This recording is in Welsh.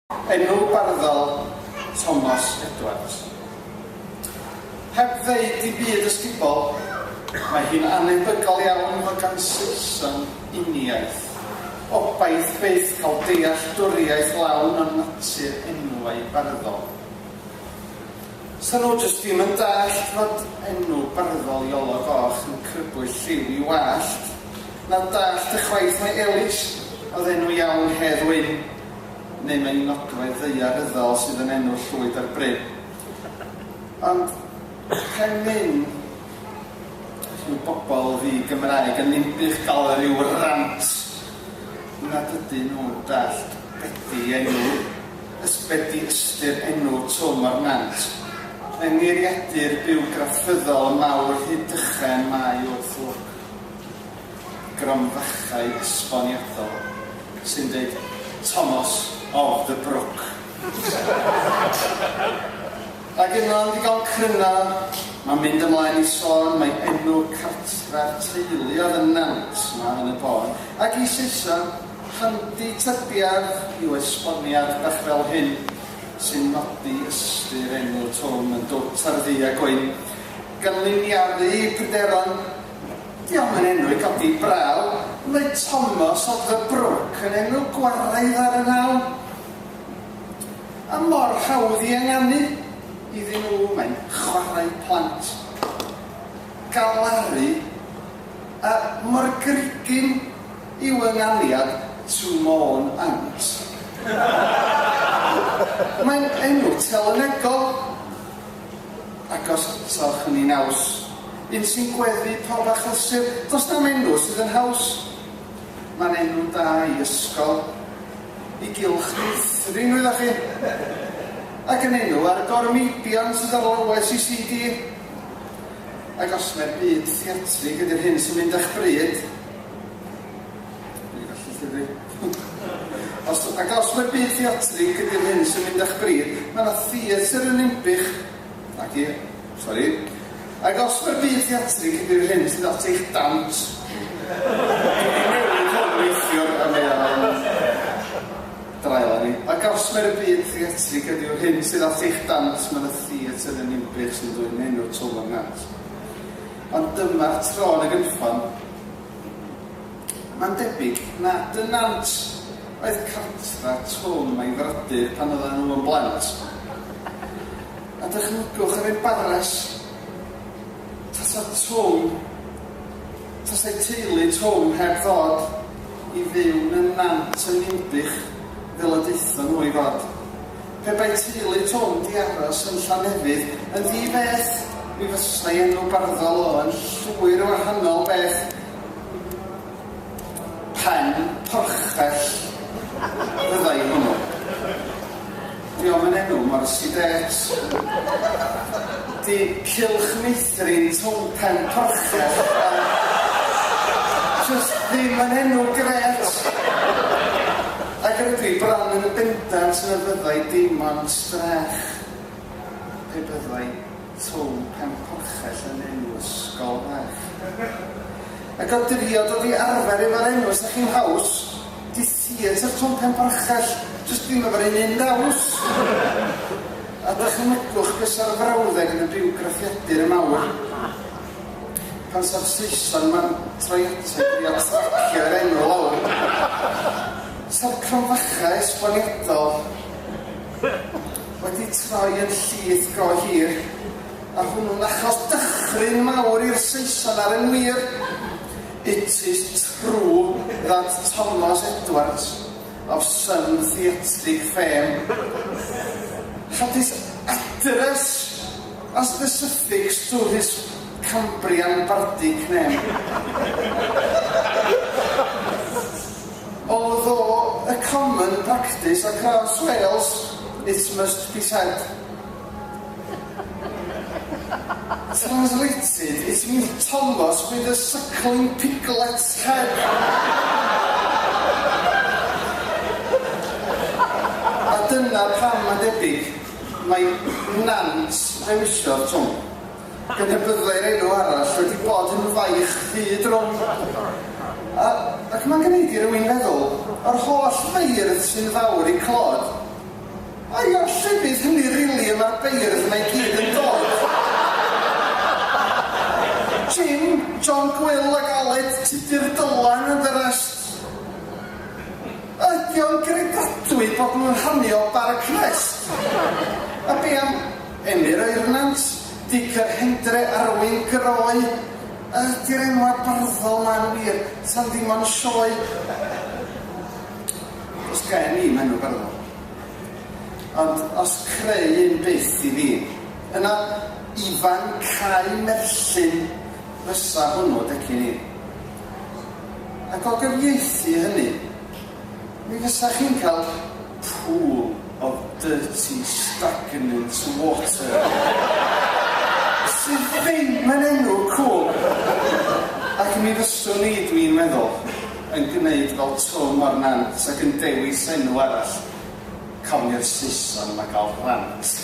Enw barddol Tomos Edwards. Heb ddeud dim byd ysgubol, mae hi'n anebygol iawn fod gan Saeson uniaith, obaith byth cael dealltwriaeth lawn o natur enwau barddol. 'Sa nhw jyst ddim yn dallt fod enw barddol Iolo Goch yn crybwyll lliw i wallt, na dallt ychwaith mai Elis oedd enw iawn Hedd Wyn, neu mai nodwedd ddaearyddol sydd yn enw llwyd ar bryn. Ond pen myn rhyw bobl ddi-Gymraeg yn Ninbych gael rhyw rant nad ydyn nhw'n dallt be 'di enw ys- be 'di ystyr enw Twm o'r Nant. Yng ngeiriadur bywgraffyddol mawr Rhydychen mae wrth lwc gromfachau esboniadol sy'n deud Thomas of the Brook. Ac yno'n ddigon cryno, mae'n mynd ymlaen i sôn mai enw cartre'r teulu oedd y Nant 'ma yn y bôn, ac i Saeson, handi tybiaf yw esboniad bach fel hyn sy'n nodi ystyr enw Twm yn dwt ar ddu a gwyn, gan liniaru pryderon. Dio'm yn enw i godi braw, mae Tomos of the Brook yn enw gwaraidd ar y naw. A mor hawdd i ynganu iddyn nhw, mae'n chwarae plant. Galaru a morgrugyn yw ynganiad To Môn Ant. Mae'n enw telynegol. Agos atoch yn ei naws. Un sy'n gweddu pob achlysur, does na'm enw sydd yn haws. Mae'n enw da i ysgol, i gylch meithrin, wyddoch chi. Ac yn enw ar gormeibion sydd ar lawes i CD. Ac os mae'r byd theatrig ydy'r hyn sy'n mynd â'ch bryd, Dwi'n gallu llyfru. Os, ac os mae'r byd theatrig ydy'r hyn sy'n mynd â'ch bryd, mae yna theatr yn Ninbych. Ac i, sori. Ac os mae'r byd theatrig ydy'r hyn sydd at eich dant, dwi wedi newid hwn neithiwr a mae o'n draul arni. Ac os mae'r byd theatrig ydyw'r hyn sydd at eich dant, mae yna theatr yn Ninbych sy'n dwyn enw Twm o'r Nant. Ond dyma'r tro yn y gynffon. Mae'n debyg nad y Nant oedd cartra Twm a'i frodyr pan oedden nhw yn blant. A dychmygwch yr embaras tasa Twm, tasai teulu Twm heb ddod i fyw yn y Nant yn Ninbych fel y daethon nhw i fod. Pe bai teulu Twm 'di aros yn Llannefydd yn ddi-feth, mi fysai enw barddol o yn llwyr wahanol beth. Pen porchell fyddai hwnnw. Dio'm yn enw mor sidêt. 'Di Cylch Meithrin Twm Pen Porchell yn jyst ddim yn enw grêt. Ac rydw i bron yn bendant na fyddai dim ond strech pe byddai Twm Pen Porchell yn enw ysgol fach. Ac o drio dod i arfer efo'r enw 'sa chi'n haws, 'di theatr Twm Pen Porchell jyst ddim efo'r un un naws. A dychmygwch be sa'r frawddeg yn y bywgraffiadur y mawr pan sa'r Saeson 'ma'n troi ata i drio tracio'r enw lawr. Sa'r cromfachau esboniadol wedi troi yn llith go hir, a hwnnw'n achos dychryn mawr i'r Saeson ar yn wir. It is true that Tomos Edwards of some theatric fame had his address as the suffix to his Cambrian bardic name. Although a common practice across Wales, it must be said. Translated, it means Thomas with a suckling piglet's head. A dyna pam mae'n debyg mai Nant ddewisiodd Twm. Gan y byddai'r enw arall wedi bod yn faich rhy drwm. A, ac mae'n gwneud i rywun feddwl, o'r holl feirdd sy'n fawr eu clod, Gwil ac Aled, Tudur Dylan and the rest? Ydy o'n gredadwy bod nhw'n hanu o Bara Crest? A be am Emyr Oernant, Dic yr Hendre, Arwyn Groe? Ydy'r enwa barddol ma'n wir, ta'n ddim ond sioe? Does gen i'm enw barddol. Ond os creu un byth i fi, yna Ifan Cae Merllyn fysa hwnnw, decyn i. Ac o gyfieithu hynny, mi fysa chi'n cael "pool of dirty stagnant water". Sydd ddim yn enw cŵl. Ac mi fyswn i, dwi'n meddwl, yn gwneud fel Twm o'r Nant ac yn dewis enw arall. Cawn i'r Saeson yma gael rant.